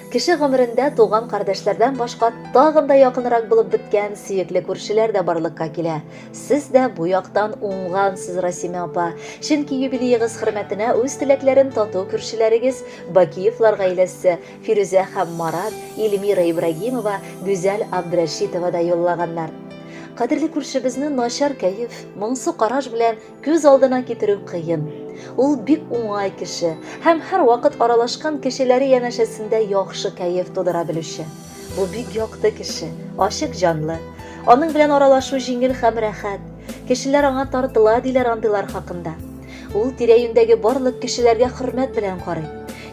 Кеше гомерендә туган кардәшләрдән башка тагын да якынрак булып беткән сөекле күршеләр дә барлыкка килә. Сез дә бу яктан уңгансыз, Расимә апа. Чөнки юбилеегыз хөрмәтенә үз теләкләрен тату күршеләрегез Бакиевлар гаиләсе, Фирүзә һәм Марат, Эльмира Ибрагимова, Гүзәл Абдрәшитова да юллаганнар. Кадерле күршебезне начар кәеф, моңсу караш белән күз алдына китерү кыен. Ул бик уңай кеше һәм һәрвакыт аралашкан кешеләре янәшәсендә яхшы кәеф тудыра белүче. Бу бик якты кеше, ачык җанлы. Аның белән аралашу җиңел һәм рәхәт. Кешеләр аңа тартыла, диләр андыйлар хакында. Ул тирә-юньдәге барлык кешеләргә хөрмәт белән карый.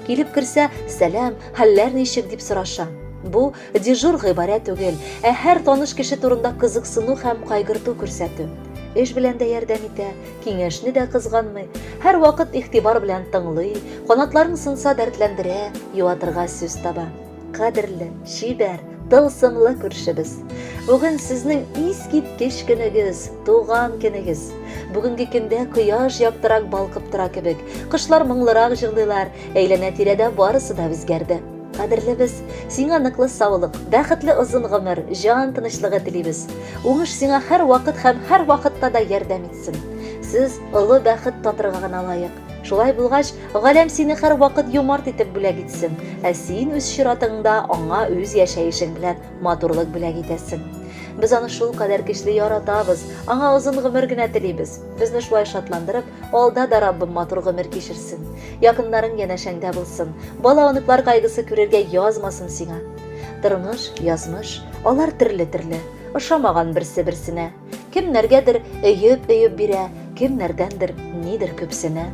Килеп керсә, сәлам, хәлләр ничек дип сораша. Бу дежур гыйбарә түгел, ә һәр таныш кеше турында кызыксыну һәм кайгырту күрсәтү. Эш белән дә ярдәм итә, киңәшне дә кызганмый, һәрвакыт игътибар белән тыңлый, канатларың сынса дәртләндерә, юатырга сүз таба. Кадерле, чибәр, тылсымлы күршебез. Бүген сезнең искиткеч көнегез, туган көнегез. Бүгенге көндә кояш яктырак балкып тора кебек, кошлар моңлырак җырлыйлар, әйләнә-тирәдә барысы да үзгәрде. Кадерлебез, сиңа ныклы саулык, бәхетле озын гомер, җан тынычлыгы телибез. Уңыш сиңа һәрвакыт һәм һәрвакытта да ярдәм итсен. Сез олы бәхет татырга гына лаек. Шулай булгач, галәм сине һәрвакыт юмарт итеп бүләк итсен, ә син үз чиратыңда аңа үз яшәешең белән матурлык бүләк итәсең. Без аны шулкадәр көчле яратабыз, аңа озын гомер генә телибез. Безне шулай шатландырып, алда да Раббым матур гомер кичерсен. Якыннарың янәшәңдә булсын. Бала-оныклар кайгысы күрергә язмасын сиңа. Тормыш, язмыш, алар төрле-төрле, ошамаган берсе-берсенә. Кемнәргәдер өеп-өеп бирә, кемнәрдәндер нидер күпсенә.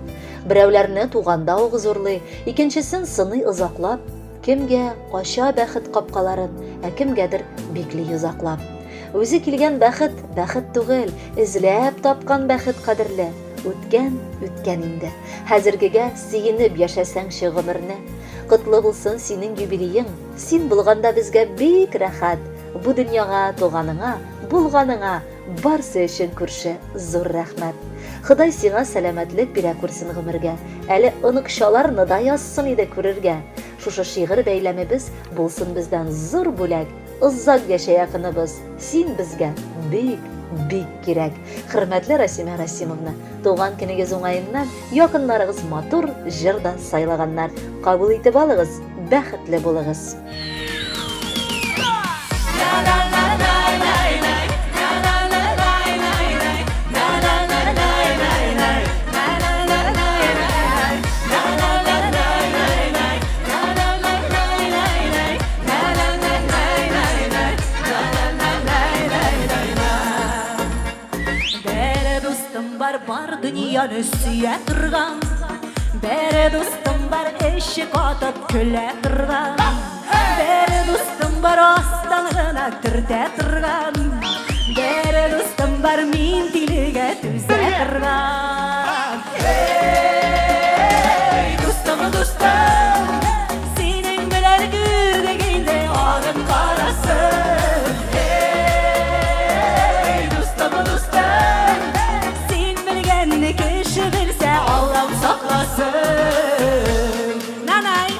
Берәүләрне туганда ук зурлый, икенчесен сыный озаклап. Кемгә ача бәхет капкаларын, ә кемгәдер бикли йозаклап. Үзе килгән бәхет, бәхет түгел, эзләп тапкан бәхет кадерле. Үткән, үткән инде. Хәзергегә сөенеп яшәсәңче гомерне. Котлы булсын синең юбилеең, син булганда безгә бик рәхәт. Бу дөньяга туганыңа, булганыңа, барсы өчен күрше, зур рәхмәт. Ходай сиңа сәламәтлек бирә күрсен гомергә. Әле оныкчаларны да язсын иде күрергә. Шушы шигырь бәйләмебез булсын бездән зур бүләк. Озак яшә якыныбыз, син безгә бик, бик кирәк. Хөрмәтле Расимә Расимовна, туган көнегез уңаеннан якыннарыгыз матур җыр да сайлаганнар. Кабул итеп алыгыз, бәхетле булыгыз. Бер дустым бар, бар дөньяны сөя торган. Бер дустым бар, эче катып көлә торган. Бер дустым бар, астан гына төртә торган. Бер дустым бар, мин тилегә түзә торган. Эй, дустым, дустым, синең белән күрдек инде агын карасын. Эй, дустым, дустым, син белгәнне кеше белсә, Аллам сакласын. Нанай!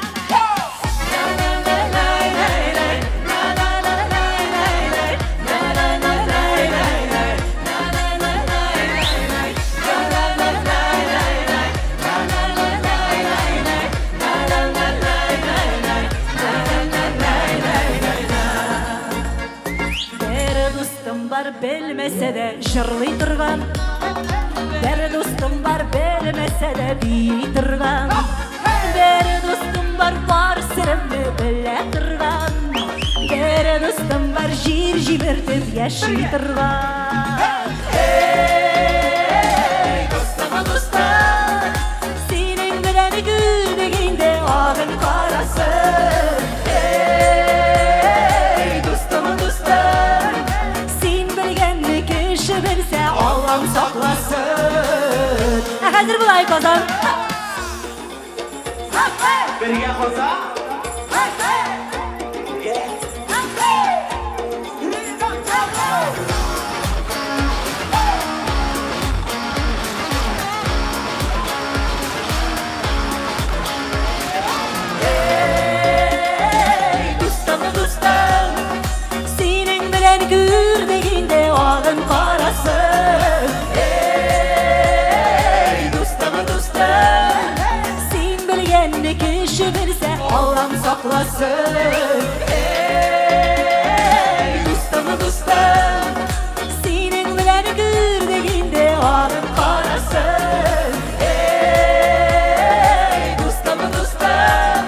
Бер дустым бар, белмәсә дә җырлый торган. Бер дустым бар, белмәсә дә бии торган. Бер дустым бар, бар серемне белә торган. Бер дустым бар, җир җимертеп яши торган. Эй, дустым, дустым, синең белән күрдек инде агын карасын. Эй, дустым, дустым, син белгәнне кеше белсә, Аллам сакласын. Ә хәзер болай, Казан. Бергә Казан. сакласын. Эй, дустым, дустым, Синең белән күрдек инде агын карасын. Эй, дустым, дустым,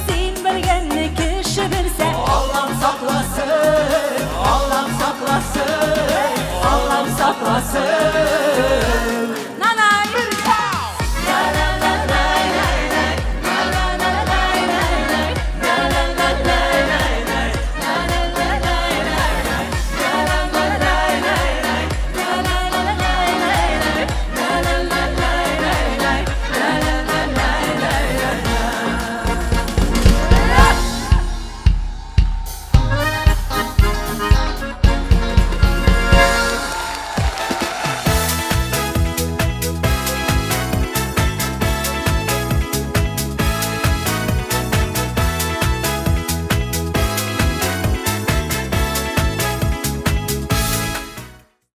Син белгәнне кеше белсә, Аллам сакласын, Аллам сакласын, Аллам сакласын.